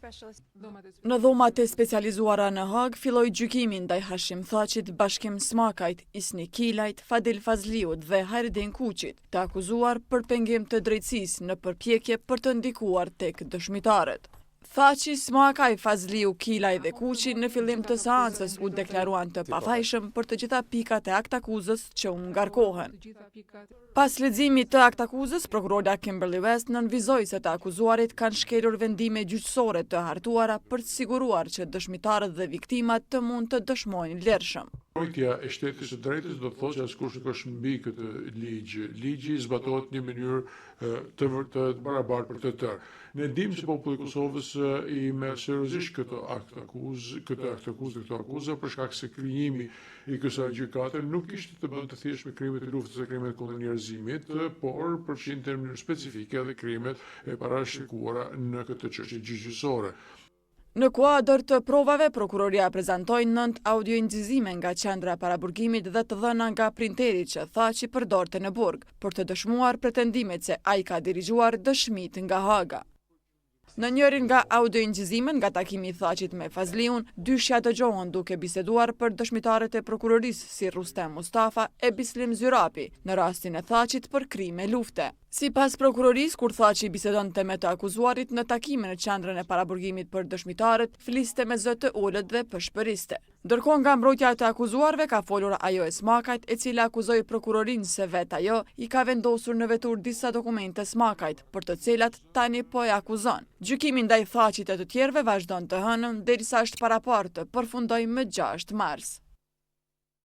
Në Dhomat e Specializuara në Hagë filloi gjykimi ndaj Hashim Thaçit, Bashkim Smakajt, Isni Kilajt, Fadil Fazliut dhe Hajredin Kuçit, të akuzuar për pengim të drejtësisë në përpjekje për të ndikuar tek dëshmitarët. Thaçi, Smakaj, Fazliu, Kilaj dhe Kuçi në fillim të seancës u deklaruan të pafajshëm për të gjitha pikat e aktakuzës që u ngarkohen. Pas leximit të aktakuzës, prokurorja Kimberly West nënvizoi se të akuzuarit kanë shkelur vendime gjyqësore të hartuara për të siguruar që dëshmitarët dhe viktimat të mund të dëshmojnë lirshëm. Mbrojtja e shtetit të së drejtës do të thotë që askush nuk është mbi këtë ligj. Ligji zbatohet në mënyrë të të barabartë për të tërë. Ne dimë se populli i Kosovës i merr seriozisht këtë aktakuzë, këtë aktakuzë dhe këto akuza për shkak se krijimi i kësaj gjykate nuk kishte të bënte thjesht me krimet e luftës dhe krimet kundër njerëzimit, por përfshinte në mënyrë specifike edhe krimet e parashikuara në këtë çështje gjyqësore. Në kuadër të provave, prokuroria prezantoi nëntë audioincizime nga qendra e paraburgimit dhe të dhëna nga printeri që Thaçi përdorte në burg, për të dëshmuar pretendimet se ai ka dirigjuar dëshmitë nga Haga. Në njërin nga audioincizimet nga takimi i Thaçit me Fazliun, dyshja dëgjohen duke biseduar për dëshmitarët e prokurorisë si Rrustem Mustafa e Bislim Zyrapi, në rastin e Thaçit për krime lufte. Sipas prokurorisë, kur Thaçi bisedonte me të akuzuarit në takime në qendrën e paraburgimit për dëshmitarët, fliste me zë të ulët dhe pëshpëriste. Ndërkohë nga mbrojtja e të akuzuarve ka folur ajo e Smakajt, e cila akuzoi prokurorinë se vetë ajo i ka vendosur në veturë disa dokumente Smakajt, për të cilat tani po e akuzon. Gjykimi ndaj Thaçit e të tjerëve vazhdon të hënën, derisa është paraparë të përfundojë më 6 mars.